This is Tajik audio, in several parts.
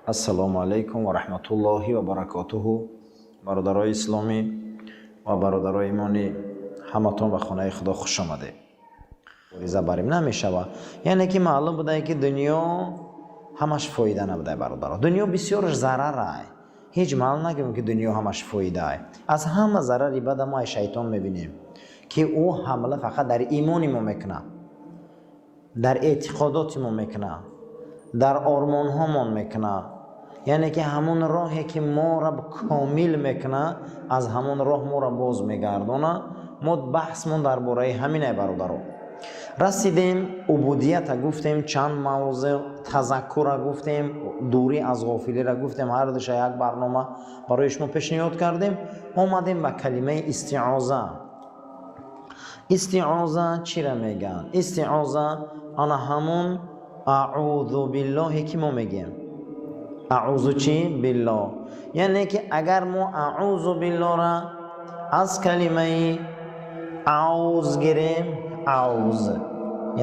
Ассалому алайкум ва раҳматуллоҳи ва баракотуҳу. Бародарои исломӣ ва бародарои имонӣ, ҳаматон ба хонаи Худо хуш омадед. Риза барим намешава. Яъне ки маълум будае, ки дунё ҳамаш фоида набудае, бародаро. Дунё бисёраш зарарай. Ҳеҷ маълум нагӯем, ки дунё ҳамаш фоидае. Аз ҳама зарари бада мо аз шайтон мебинем, ки ӯ ҳамла фақат дар имони мо мекунад, дар эътиқодоти мо мекунад, дар ормонҳомон мекунад. Яъне ки ҳамон роҳе, ки моро комил мекунад, аз ҳамон роҳ моро боз мегардонад. Мо баҳсмон дар бораи ҳаминай, бародаро. Расидем, убудията гуфтем, чанд мавзеъ тазаккурра гуфтем, дурӣ аз ғофилиро гуфтем, ҳар душа як барнома барои шумо пешниҳод кардем. Омадем ба калимаи истиоза. Истиоза чира мегӯянд? Истиоза ана ҳамон аъузу биллоҳе, ки мо мегӯем. Аъузу чӣ? Биллоҳ. Яъне ки агар мо аъузу биллоҳра аз калимаи ауз гирем, ауз,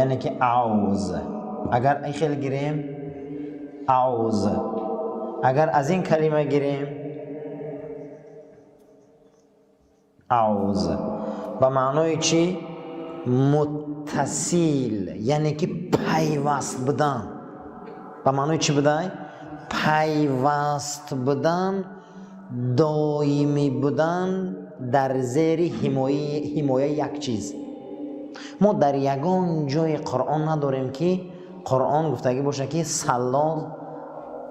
яъне ки ауз, агар ин хел гирем, ауз, агар аз ин калима гирем, ауз ба маънои чӣ? Муттасил, яъне ки пайваст будан. Ба маънои чӣ будай? Пайваст будан, доимӣ будан дар зери ҳимояи як чиз. Мо дар ягон ҷои Қуръон надорем, ки Қуръон гуфтагӣ бошад, ки саллот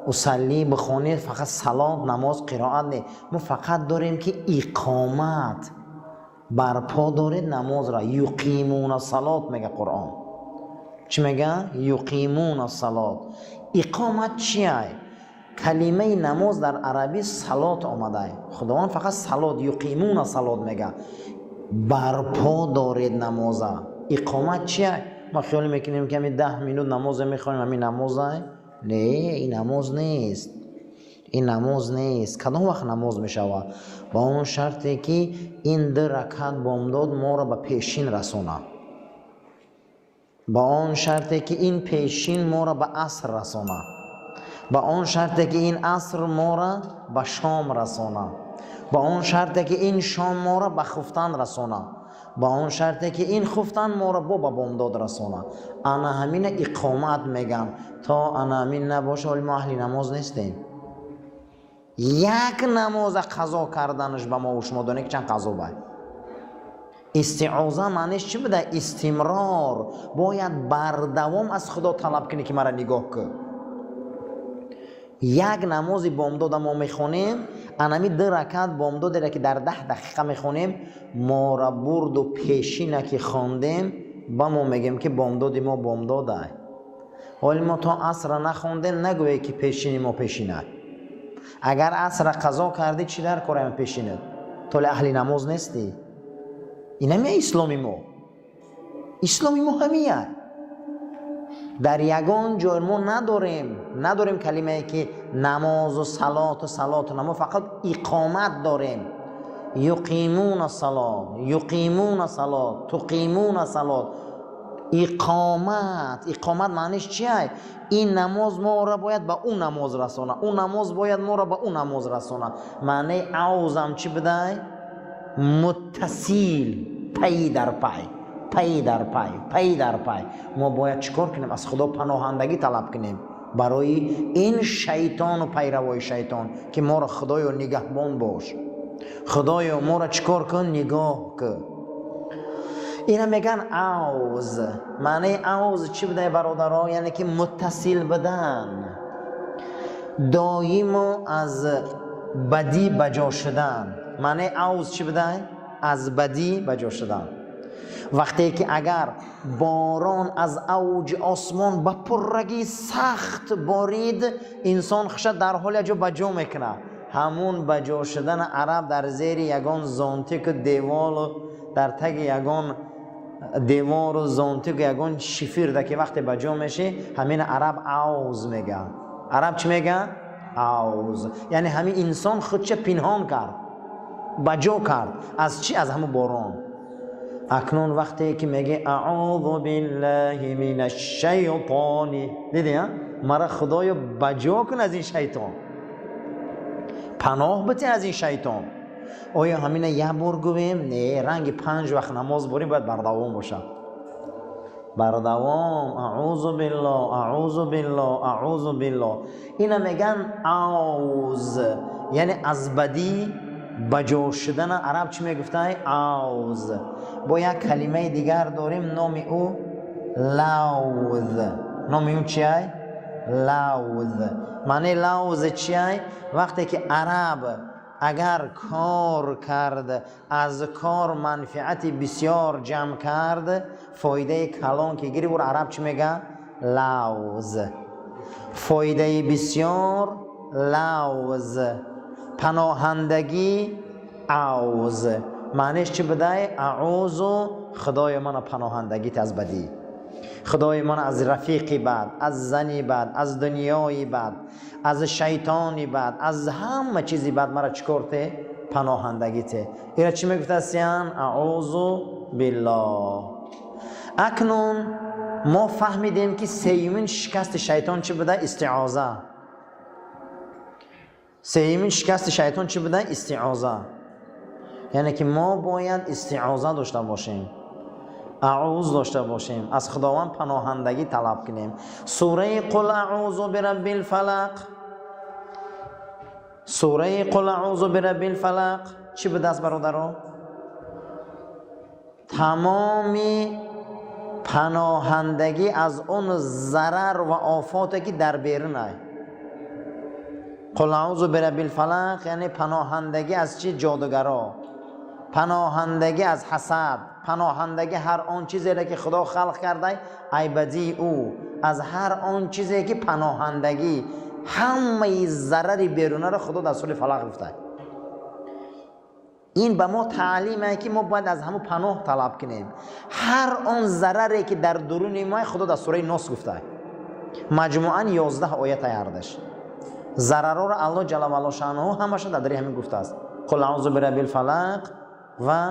усаллӣ бихонед, фақат салот, намоз, қироат не. Мо фақат дорем, ки иқомат барпо доред намозро. Юқимуна салот мега Қуръон. Чӣ мега? Юқимуна салот. Иқомат чиай? Калимаи намоз дар арабӣ салот омадай. Худованд фақат салот, юқимуна салот мега, барпо доред намоза. Иқомат чия? Мо хиёл мекунем, ки ҳамин 10 минут намозе мехонем, ҳамин намозай. Не, ин намоз нест, ин намоз нест. Кадом вақт намоз мешавад? Ба он шарте, ки ин ду ракат бомдод моро ба пешин расонад, ба он шарте, ки ин пешин моро ба аср расонад, ба он шарте, ки ин аср моро ба шом расонад, ба он шарте, ки ин шом моро ба хуфтан расонад, ба он шарте, ки ин хуфтан моро бо ба бомдод расонад. Ана ҳамина иқомат меган. То ана ҳамин набоша, ҳоли мо аҳли намоз нестем. Як намоза қазо карданаш ба мо шумо донед, ки чанд қазо бай. Истиоза маъниш чӣ буда? Истимрор. Бояд бардавом аз Худо талаб кунӣ, ки мара нигоҳ кун. Як намози бомдода мо мехонем, анами ду ракат бомдодере, ки дар 10 дақиқа мехонем, мора бурду пешина, ки хондем, ба мо мегем, ки бомдоди мо бомдодай. Ҳоли мо то асра нахондем, нагӯе, ки пешини мо пешинай. Агар асра қазо кардӣ, чӣ дар корам пешинат? Толи аҳли намоз нестӣ. Инамия исломи мо. Исломи мо ҳамия. Дар ягон ҷой мо надорем калимае, ки намозу салоту салоту намоз. Фақат иқомат дорем. Юқимуна салот, юқимуна салот, туқимуна салот. Иқомат. Иқомат маъниш чиай? Ин намоз моро бояд ба ӯ намоз расона, ӯ намоз бояд моро ба ӯ намоз расона. Маънаи аузам чӣ будай? Муттасил, пай дар пай, пай дар пай, пай дар пай. Мо бояд чӣ кор кунем? Аз Худо паноҳандагӣ талаб кунем барои ин шайтону пайравои шайтон, ки моро, Худоё, нигаҳбон бош, Худоё, моро чӣ кор кун? Нигоҳ кун. Ина меган ауз. Маънаи ауз чӣ будай, бародаро? Яъне ки муттасил будан, доимо аз бадӣ ба ҷо шудан. Маънаи ауз чӣ будай? Аз бадӣ ба ҷо шудан. Вақте ки агар борон аз авҷи осмон ба пуррагӣ сахт борид, инсон хуша дар ҳол як ҷо ба ҷо мекунад. Ҳамун ба ҷо шудан араб дар зери ягон зонтику деволу дар таги ягон девору зонтику ягон шифирда, ки вақте ба ҷо мешӣ, ҳамин араб ауз мега. Араб чӣ мега? Ауз. Яъне ҳамин инсон худша пинҳон кард, ба ҷо кард. Аз чӣ? Аз ҳамун борон. Акнун вақте ки меги аъузу биллаҳи минаш шайтони, диди, Мара, Худоё, ба ҷо кун аз ин шайтон, паноҳ бите аз ин шайтон. Оё ҳамина як бор гӯем? Не, ранги панҷ вақт намоз борем, бояд бардавом бошад, бардавом. Аъузу биллоҳ, аъузу биллоҳ, аъузу биллоҳ. Ина меган ауз, яъне аз бадӣ ба ҷо шудана. Араб чӣ мегуфтай? Ауз. Бо як калимаи дигар дорем, номи ӯ лавз. Номи ӯ чиай? Лавз. Маънеи лавз чиай? Вақте ки араб агар кор кард, аз кор манфиати бисёр ҷамъ кард, фоидаи калон ки гирифт, ӯро араб чӣ мега? Лавз. Фоидаи бисёр, лавз, паноҳандагӣ, авз. Маънеш чӣ будай? Аъузу, Худоё, мана паноҳандагит аз бадӣ, Худои ман, аз рафиқи бад, аз зани бад, аз дунёи бад, аз шайтони бад, аз ҳама чизи бад мара чӣ кор те? Паноҳандагӣ те. Ира чӣ мегуфтастиян? Аъузу биллоҳ. Акнун мо фаҳмидем, ки сеюмин шикасти шайтон чӣ буда? Истиоза. Сеюмин шикасти шайтон чӣ буда? Истиоза. Яъне ки мо бояд истиоза дошта бошем, аъуз дошта бошем, аз Худованд паноҳандагӣ талаб кунем. Сураи «Қул аъузу бираббил фалақ», сураи «Қул аъузу бираббил фалақ» чӣ будааст, бародаро? Тамоми паноҳандагӣ аз он зарар ва офоте, ки дар берунай. «Қул аъузу бираббил фалақ», яъне паноҳандагӣ аз чӣ? Ҷодугаро, паноҳандагӣ аз ҳасад, паноҳандагӣ ҳар он чизере, ки Худо халқ кардай, айбадии ӯ, аз ҳар он чизе ки паноҳандагӣ, ҳамаи зарари берунаро Худо дар сураи Фалақ гуфтай. Ин ба мо таълиме, ки мо бояд аз ҳамун паноҳ талаб кунем. Ҳар он зараре, ки дар дуруни мо, Худо дар сураи Нос гуфтай. Маҷмӯан 11 оята ҳардаш зарарҳоро Аллоҳ ҷалла ваало шаънуҳу ҳамаша дар дари ҳамин гуфтааст: «Қул аъузу бираббил фалақ» ва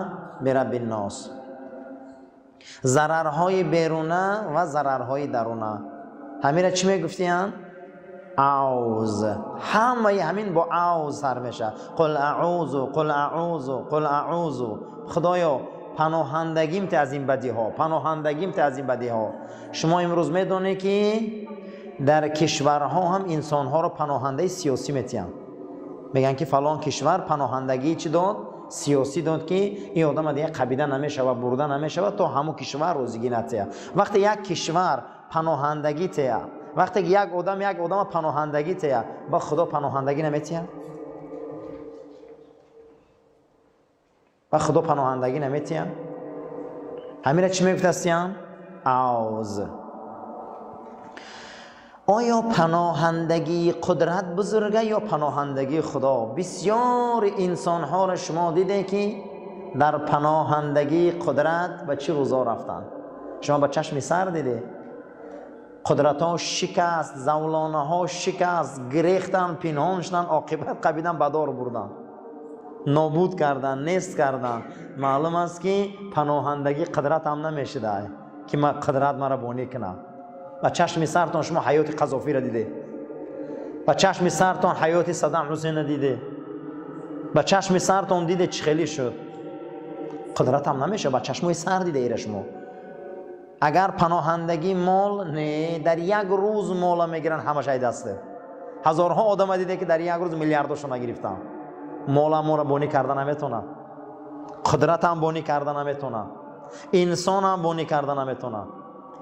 «бираббин нос». Зарарҳои беруна ва зарарҳои даруна, ҳамира чӣ мегуфтиянд? Ауз. Ҳамаи ҳамин бо ауз сар мешавад: қул аъузу, қул аъузу, қул аъузу. Худоё, паноҳандагим те аз ин бадиҳо, паноҳандагим те аз ин бадиҳо. Шумо имрӯз медонед, ки дар кишварҳо ҳам инсонҳоро паноҳандаи сиёсӣ метиҳанд. Мегӯянд, ки фалон кишвар паноҳандагии чӣ дод? Сиёсӣ дод, ки ин одама дига қабида намешавад, бурда намешавад, то ҳамун кишвар розигӣ натиҳад. Вақте як кишвар паноҳандагӣ тея, вақте ки як одам як одама паноҳандагӣ тея, ба Худо паноҳандагӣ наметиҳад? Ба Худо паноҳандагӣ наметиҳад? Ҳамира чӣ мегуфтастиян? Ауз. Оё паноҳандагии қудрат бузурга ё паноҳандагии Худо? Бисёри инсонҳоро шумо диде, ки дар паноҳандагии қудрат ба чӣ рӯзо рафтанд. Шумо ба чашми сар диде, қудратҳо шикаст, завлонаҳо шикаст, гирехтанд, пинҳон шуданд, оқибат қабидан, ба дор бурданд, нобуд карданд, нест карданд. Маълум аст, ки паноҳандагии қудрат ҳам намешуда, ки қудрат мара бонӣ кунад. Ба чашми сартон шумо ҳаёти Қазофиро диде, ба чашми сартон ҳаёти Саддам Ҳусейна диде, ба чашми сартон диде, чӣ хеле шуд. Қудратам намешавад, ба чашмои сар дида ира шумо. Агар паноҳандагӣ мол, не, дар як рӯз мола мегиранд ҳамашай дасте. Ҳазорҳо одама диде, ки дар як рӯз миллиардошона гирифтанд. Молам моро бонӣ карда наметонад, қудратам бонӣ карда наметонад, инсонам бонӣ карда наметонад.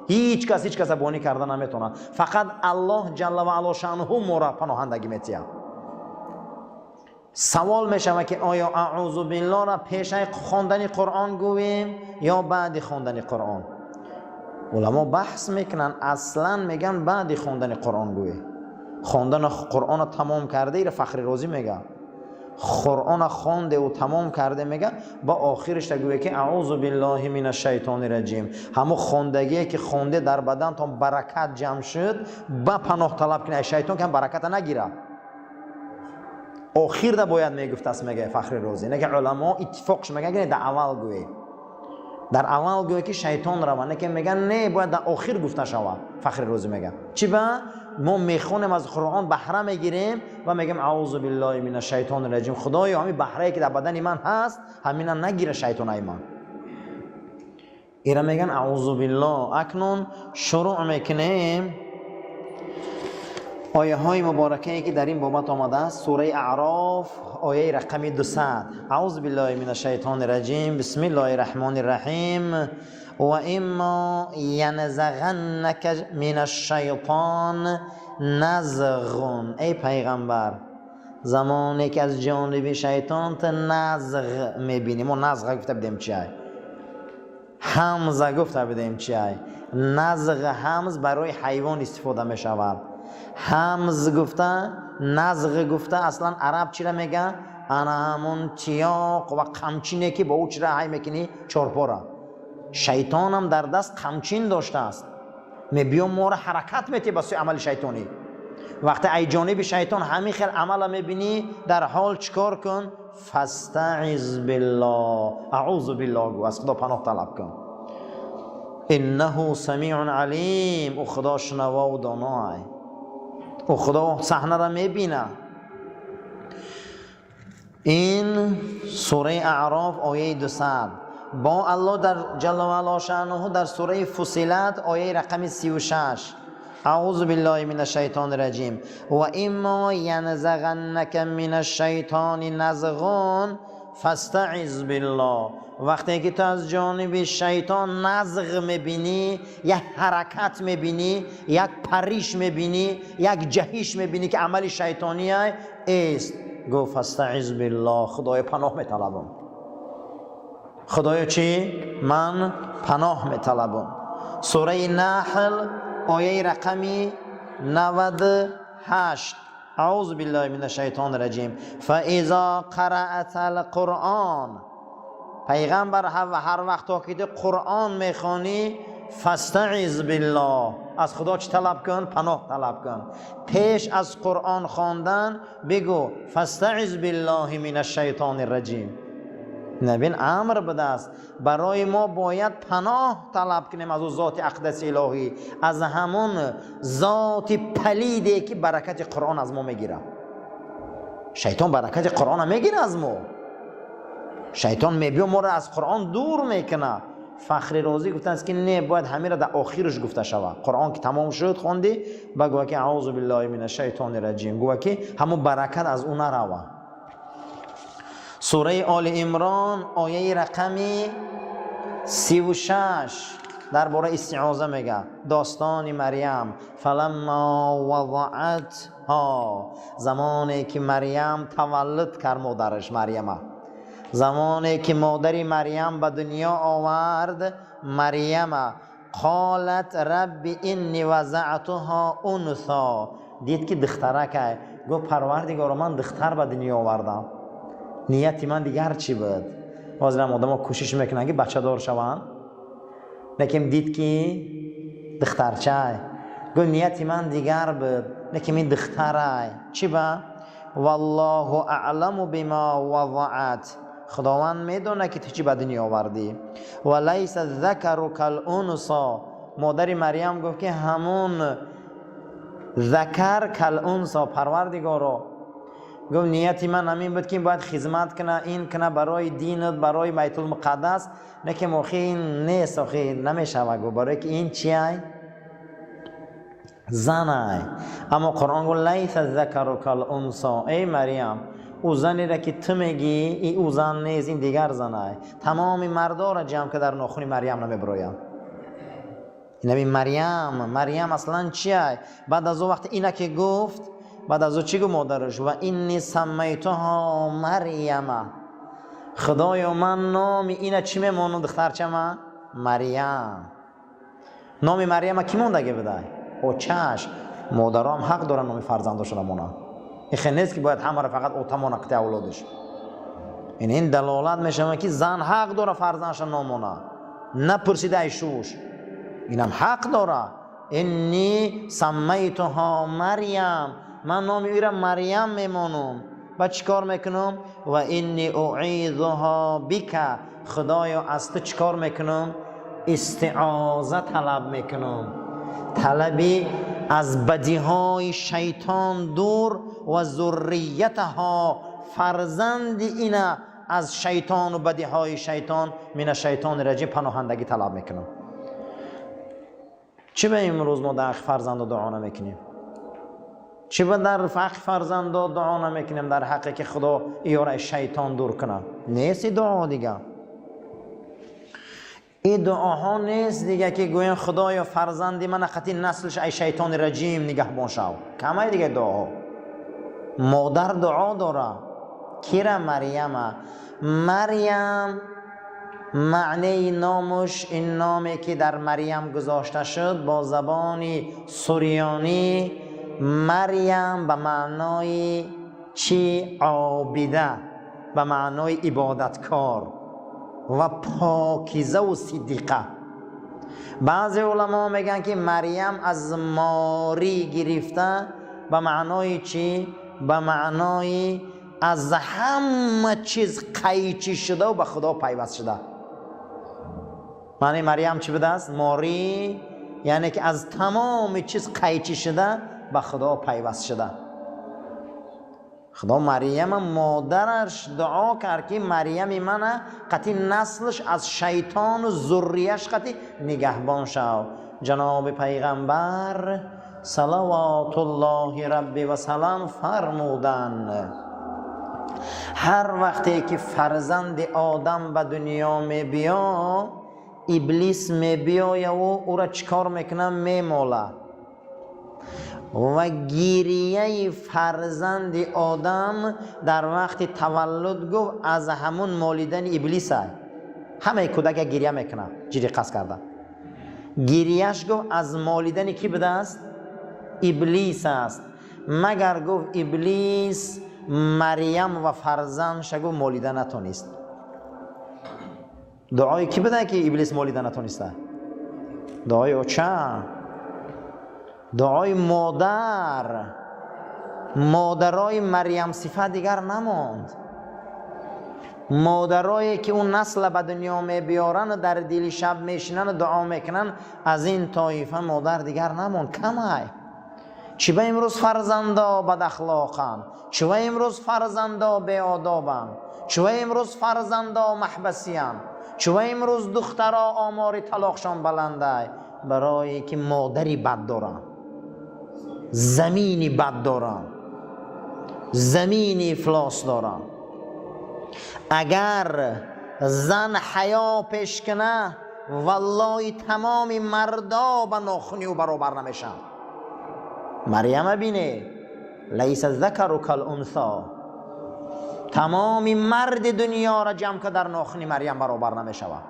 Ҳеҷ кас ҳеҷ каса бонӣ карда наметонад. Фақат Аллоҳ ҷалла ва ало шаънуҳу моро паноҳандагӣ метиҳад. Савол мешавад, ки оё аъузу биллоҳро пешаи хондани Қуръон гӯем ё баъди хондани Қуръон? Уламо баҳс мекунанд. Аслан мегӯянд, баъди хондани Қуръон гӯе. Хондани Қуръонро тамом карда, ира Фахри Розӣ мега, Қуръона хондеву тамом карде, мега, ба охиришта гӯе, ки аъузу биллоҳи мина шайтони раҷим. Ҳамун хондагие, ки хонде, дар бадантон баракат ҷамъ шуд, ба паноҳ талаб кунед аз шайтон, ки ҳам бараката нагирад. Охирда бояд мегуфтааст, мега Фахри Розӣ. Не ки уламо иттифоқш мегӯянд, ки дар аввал гӯе. Дар аввал гӯё ки шайтон рава, не ки меган, не, бояд дар охир гуфта шавад. Фахри Розӣ мегӯяд, чӣ ба мо мехонем, аз Қуръон баҳра мегирем ва мегӯем: аузу биллаҳи мина шайтони раҷим. Худоё, ҳамин баҳрае, ки дар бадани ман ҳаст, ҳамина нагира шайтонаи ман. Ира меган аузу биллоҳ. Акнун шурӯъ мекунем ояҳои муборакае, ки дар ин бобат омадааст. Сураи Аъроф, ояи рақами 200. Аузу биллаҳи мина шайтони раҷим, бисмиллоҳи раҳмони раҳим. Ва имма янзағаннака мина шайтон назғун. Эй пайғамбар, замоне ки аз ҷониби шайтон ту назғ мебинӣ. Мо назға гуфта будем чиай, ҳамза гуфта будем чиай. Назғ, ҳамз барои ҳайвон истифода мешавад. Ҳамз гуфта, назғ гуфта, аслан араб чира мега? Ана ҳамун тиёқ ва қамчине, ки бо ӯ чира ҳай мекунӣ? Чорпора. Шайтонам дар даст қамчин доштааст, мебиё, моро ҳаракат метиҳ ба сӯи амали шайтонӣ. Вақте ай ҷониби шайтон ҳамин хел амала мебинӣ, дар ҳол чӣ кор кун? Фастаиз биллоҳ, аузу биллоҳ гӯ, аз Худо паноҳ талаб кун. Иннаҳу самиун алим. Ӯ Худо шунавову доноай, ӯ Худо саҳнара мебина. Ин сураи Аъроф, ояи 200. Бо Аллоҳ дар ҷалла ваало шаънуҳу дар сураи Фусилат, ояи рақами 36. Аузу биллаҳи мина шайтони раҷим. Ва имма янзағаннака мина шайтони назғун фастаиз биллоҳ. Вақте ки ту аз ҷониби шайтон назғ мебинӣ, як ҳаракат мебинӣ, як париш мебинӣ, як ҷаҳиш мебинӣ, ки амали шайтония эст, гӯ: фастаиз биллоҳ, Худоё, паноҳ металабам. Худоё, чӣ? Ман паноҳ металабам. Сураи Наҳл, ояи рақами 98. Аузу биллаҳи мина шайтони раҷим. Фаизо қараата алқуръон. Пайғамбар, ҳар вақто ки ту Қуръон мехонӣ, фастаиз биллоҳ, аз Худо чӣ талаб кун? Паноҳ талаб кун. Пеш аз Қуръон хондан бигӯ: фастаиз биллоҳи мина шайтони раҷим. Набин, амр будааст барои мо, бояд паноҳ талаб кунем аз ӯ зоти ақдаси илоҳӣ, аз ҳамон зоти палиде, ки баракати Қуръон аз мо мегирад. Шайтон баракати Қуръона мегирад аз мо. Шайтон мебиё, моро аз Қуръон дур мекунад. Фахри Розӣ гуфтааст, ки не, бояд ҳамира дар охираш гуфта шавад. Қуръон ки тамом шуд, хондӣ, ба гӯя ки аузу биллаҳи мина шайтони раҷим, гӯя ки ҳамон баракат аз ӯ нарава. Сураи Оли Имрон, ояи рақами 36, дар бораи истиоза мега. Достони Марьям. Фаламма вазаатҳо. Замоне ки Марьям таваллуд кард, модараш Марьяма, замоне ки модари Марьям ба дунё овард Марьяма, қолат рабби инни вазаътуҳо унсо. Дид, ки духтаракай. Гуфт: Парвардигоро, ман духтар ба дунё овардам, нияти ман дигар чӣ буд. Ҳозирам одамо кӯшиш мекунанд, ки бачадор шаванд, лекин дид, ки духтарчай. Гуфт: нияти ман дигар буд, лекин ин духтарай. Чӣ ба? Валлоҳу аъламу бима вазаат. Худованд медонад, ки ту чӣ ба дунё овардӣ. Ва лайса закару калунсо. Модари Марьям гуфт, ки ҳамун закар калунсо. Парвардигоро, гуфт, нияти ман ҳамин буд, ки бояд хизмат куна, ин куна барои динат, барои Байтулмуқаддас, лекин охи ин нест, охи намешава. Гуфт, барое ки ин чиай? Занай. Аммо Қуръон гуфт: лайса закару калунсо. Эй Марьям, ӯ занере, ки ту мегӣ, ӯ зан нест, ин дигар занай. Тамоми мардоро ҷамъ ка, дар нохуни Марьям намебироянд. Инаби Марьям. Марьям аслан чиай? Баъд аз ӯ вақте ина ки гуфт, баъд аз ӯ чӣ гуфт модараш? Ва инни саммайтуҳо Марьяма. Худоё, ман номи ина чӣ мемонам, духтарчама? Марьям. Номи Марьяма кӣ мондагӣ будай? Очаш. Модароам ҳақ доранд номи фарзандошона монанд. Ин хел нест, ки бояд ҳамаро фақат ота мона қити авлодаш. Ин далолат мешавад, ки зан ҳақ дора фарзандша номона, напурсида ай шуш. Инам ҳақ дора. Инни саммайтуҳо Марьям, ман номи ӯра Марьям мемонам. Ба чӣ кор мекунам? Ва инни уизуҳо бика, худоё, аз ту чӣ кор мекунам? Истиоза талаб мекунам, талаби аз бадиҳои шайтон дур ва зурриятаҳо, фарзанди ина аз шайтону бадиҳои шайтон, мина шайтони раҷим, паноҳандагӣ талаб мекунам. Чӣ ба имрӯз мо дар ҳаққи фарзандо дуо намекунем? Чӣ ба дар ҳаққи фарзандо дуо намекунем, дар ҳаққе ки Худо иёра аз шайтон дур кунад? Нест и дуо дига, и дуоҳо нест дига, ки гӯем: «Худоё, фарзанди мана қати наслш ай шайтони раҷим нигаҳбон шав». Камай дига дуоҳо. Модар дуо дора. Кира? Марьяма. Марьям маънеи номуш, ин номе ки дар Марьям гузошта шуд, бо забони сурёнӣ Марьям ба маънои чӣ? Обида, ба маънои ибодаткор ва покизаву сиддиқа. Баъзе уламо мегӯянд, ки Марьям аз морӣ гирифта, ба маънои чӣ? Ба маънои аз ҳама чиз қайчӣ шудаву ба Худо пайваст шуда. Маънии Марьям чӣ будааст? Морӣ, яъне ки аз тамоми чиз қайчӣ шуда, ба Худо пайваст шуда. Худо Марьяма, модараш дуо кард, ки Марьями мана қати наслш аз шайтону зуррияш қати нигаҳбон шав. Ҷаноби пайғамбар салавотуллоҳи рабби ва салам фармуданд: ҳар вақте ки фарзанди одам ба дунё мебиё, Иблис мебиёяву ӯра чӣ кор мекунад? Мемола. Ва гирияи фарзанди одам дар вақти таваллуд, гуфт, аз ҳамун молидани Иблиса. Ҳамаи кӯдака гирия мекунад, ҷири қасд карда. Гирияш, гуфт, аз молидани кӣ будааст? Иблис аст. Магар, гуфт, Иблис Марьям ва фарзандша, гуфт, молида натонист. Дуои кӣ буда, ки Иблис молида натониста? Дуои оча, дуои модар. Модарои Марьям сифат дигар намонд. Модарое ки он насла ба дунё мебиёрану дар дили шаб мешинану дуо мекунанд, аз ин тоифа модар дигар намонд, камай. Чӣ ба имрӯз фарзандо бадахлоқанд? Чӣ ба имрӯз фарзандо беодобанд? Чӣ ба имрӯз фарзандо маҳбасиянд? Чӣ ба имрӯз духтаро омори талоқшон баландай? Барое ки модари бад доранд, замини бад доранд, замини ифлос доранд. Агар зан ҳаё пеш куна, валлоҳи, тамоми мардо ба нохуни ӯ баробар намешаванд. Марьяма бине, лайса закару кал унсо. Тамоми марди дунёро ҷамъ ка, дар нохуни Марьям баробар намешавад.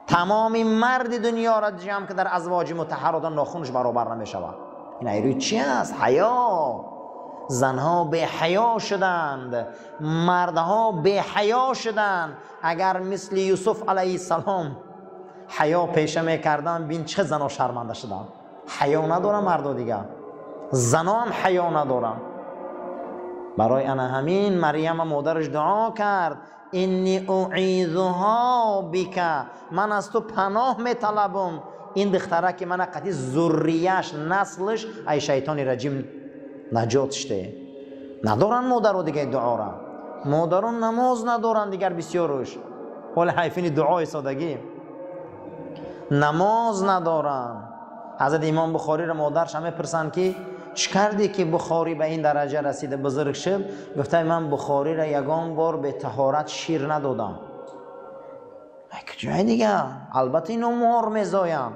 Тамоми марди дунёро ҷамъ ка, дар азвоҷи мутаҳҳарота нохунаш баробар намешавад. Ин айрӯи чи аст? Ҳаё. Занҳо беҳаё шуданд, мардҳо беҳаё шуданд. Агар мисли Юсуф алайҳиссалом ҳаё пеша мекарданд, бин, чӣ занҳо шарманда шуданд. Ҳаё надоранд мардо дигар, заноам ҳаё надоранд. Барои ана ҳамин Марьяма модараш дуо кард: инни уизуҳо бика, ман аз ту паноҳ металабам, ин духтара ки мана қати зуррияш, наслш ай шайтони раҷим наҷот ште. Надоранд модаро дигар дуора. Модарон намоз надоранд дигар бисёруш. Ҳоли ҳайфини дуои содагӣ намоз надоранд. Ҳазрати Имом Бухориро модарша мепурсанд, ки чӣ кардӣ, ки Бухорӣ ба ин дараҷа расида, бузург шуд? Гуфта: «Ман Бухориро ягон бор бетаҳорат шир надодам». Куҷои дига? Албатта, ино мор мезоянд,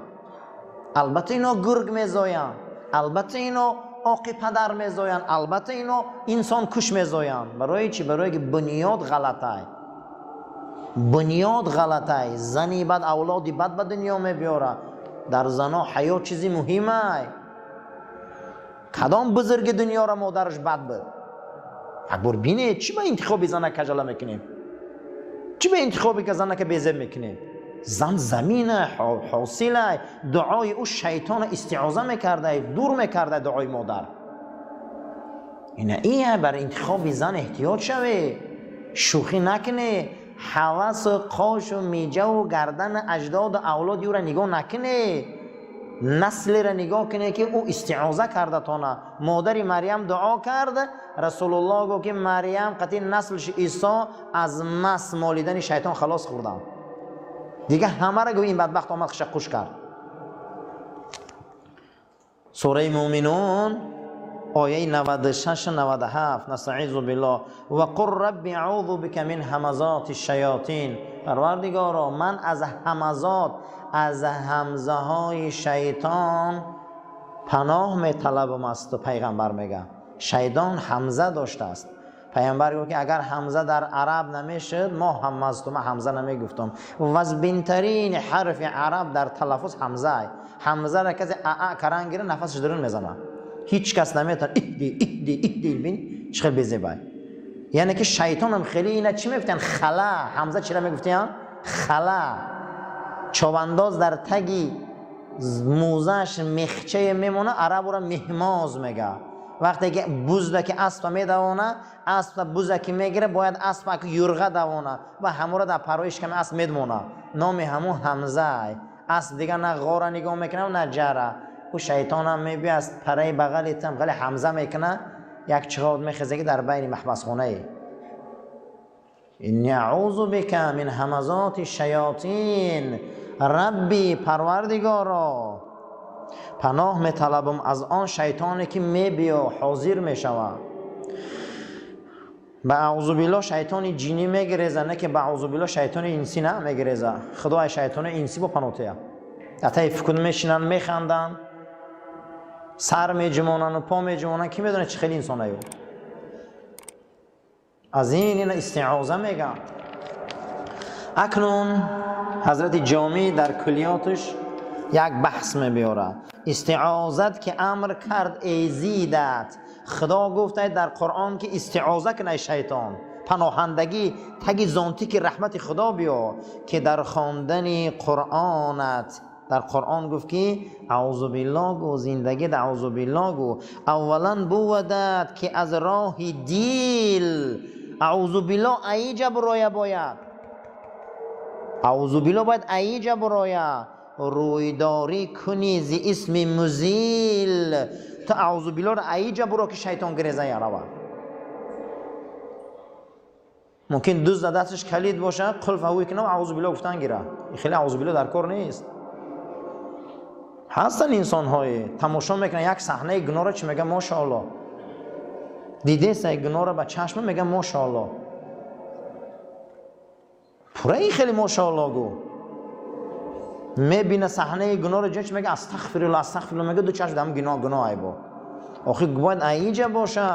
албатта, ино гург мезоянд, албатта, ино оқи падар мезоянд, албатта, ино инсонкуш мезоянд. Барои чӣ? Барое ки бунёд ғалатай, бунёд ғалатай. Зани бад авлоди бад ба дунё мебиёрад. Дар зано ҳаё чизи муҳимай. Кадом бузурги дунёро модараш бад буд? Як бор бинед, чӣ ба интихоби зана кажала мекунем, чӣ ба интихоби ка занака безеб мекунем? Зан замина, ҳосилай. Дуои ӯ шайтона истиоза мекардай, дур мекардай дуои модар. Ина ия бар интихоби зан эҳтиёт шаве, шӯхӣ накунӣ, ҳавасу қошу миҷаву гардани аҷдоду авлоди ӯра нигоҳ накунӣ, наслеро нигоҳ кунӣ, ки ӯ истиоза карда тона. Модари Марьям дуо кард, Расулуллоҳ гуфт, ки Марьям қатъи наслш Исо аз мас молидани шайтон халос хӯрданд. Дига ҳамаро гӯ ин бадбахт омад, хиша қуш кард. Сураи Муъминун, ояи 96, 97: نستعيذ بالله وقل رب أعوذ بك من همزات الشياطين. Парвардигоро, ман аз همزات, аз ҳамзаҳои шайтон паноҳ металабам аз ту. Пайғамбар мега, шайтон ҳамза доштааст. Пайғамбар гуфт, ки агар ҳамза дар араб намешуд, мо ҳамазту ма ҳамза намегуфтам. Вазбинтарин ҳарфи араб дар талаффуз ҳамза. Ҳамзаро касе аа каран гира, нафасаш дарун мезанад, ҳеҷ кас наметавонад. Иҳди, иҳди, иҳди, бин чӣ хел безебай. Яъне ки шайтонам хеле ина чӣ мегуфтиян? Хала. Ҳамза чира мегуфтиян? Хала. Човандоз дар таги мӯзааш мехчае мемона, араб ӯра меҳмоз мега. Вақте ки бузда ки аспа медавона, аспа буза ки мегира, бояд аспа юрға давона ва ҳамура дар парои шиками асп медмона. Номи ҳамун ҳамзай. Асп дига на ғора нигоҳ мекунад, на ҷара. Ӯ шайтонам мебиёд, аз параи бағали там хеле ҳамза мекуна, як чиғод мехезе, ки дар байни маҳбасхонае. إني أعوذ بك من همزات الشياطين. رب, парвардигоро, паноҳ металабам аз он шайтоне, ки мебиё, ҳозир мешавад. Ба аъузубилло шайтони ҷинӣ мегиреза, не ки ба аъузубилло шайтони инсӣ на мегиреза. Худо ай шайтони инсӣ бо паноҳ. Атаи фукун мешинанд, механданд, сар меҷумонану по меҷумонанд. Ки медонад, чӣ хели инсонаю. Аз ин ина истиоза мегам. Акнун ҳазрати Ҷомӣ дар куллиёташ як баҳс мебиёрад. Истиозат ки амр кард эзидат, Худо гуфта дар Қуръон, ки истиоза кун ай шайтон, паноҳандагӣ таги зонтики раҳмати Худо биё, ки дар хондани Қуръонат дар Қуръон гуфт, ки аъузубилло гӯ, зиндагӣ да аъузубилло гӯ. Аввалан бувадат, ки аз роҳи дил аъузубилло аиҷа буроя бояд, аъузубилло бояд аиҷа буроя, рӯйдорӣ кунӣ зи исми музил. Ту аъузубиллоро аиҷа буро, ки шайтон гиреза ярава. Мумкин дузда дасташ калид боша, қулф ҳавӯй кунам, аъузубилло гуфтан гира. Хеле аъузубилло дар кор нест. Ҳастанд инсонҳое, тамошо мекунанд як саҳнаи гуноҳро, чӣ мегӯян? Мошоалло. Дидеса гуноҳро ба чашма, мегӯян мошоалло. Пурра ин хеле мошоалло гӯ. Мебина саҳнаи гуноҳро ҷо, чӣ мега? Астағфирулло, астағфирулло мега, ду чашм дам гуноҳ, гуноҳ айбо. Охи бояд аиҷа боша,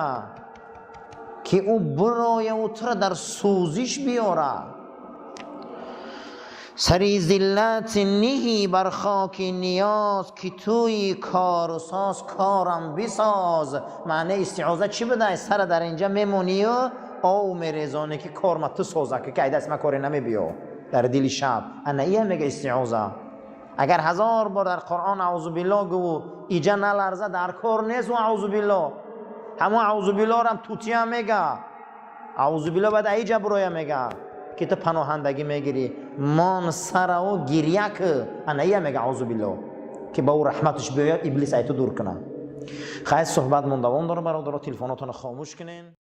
ки ӯ бирояву тура дар сӯзиш биёра. Сари зиллат ниҳӣ бар хоки ниёз, ки туи корусоз, корам бисоз. Маънаи истиоза чӣ будай? Сара дар инҷа мемонию ов мерезонӣ, ки корма ту соза, ки ай даст ма коре намебиё дар дили шаб. Ана ия мега истиоза. Агар ҳазор бор дар Қуръон аъузубилло гӯву иҷа наларза, дар кор нест ӯ аъузубилло. Ҳамон аъузубиллорам тутия мега. Аъузубилло бояд аиҷа буроя, мега, ки ту паноҳандагӣ мегирӣ, мон сараву гирья ки. Ана ия мега аъузубилло, ки ба ӯ раҳматаш биёяд, иблис ай ту дур кунад. Хайр, суҳбатмон давом дорад, бародаро, телефонотонро хомӯш кунен.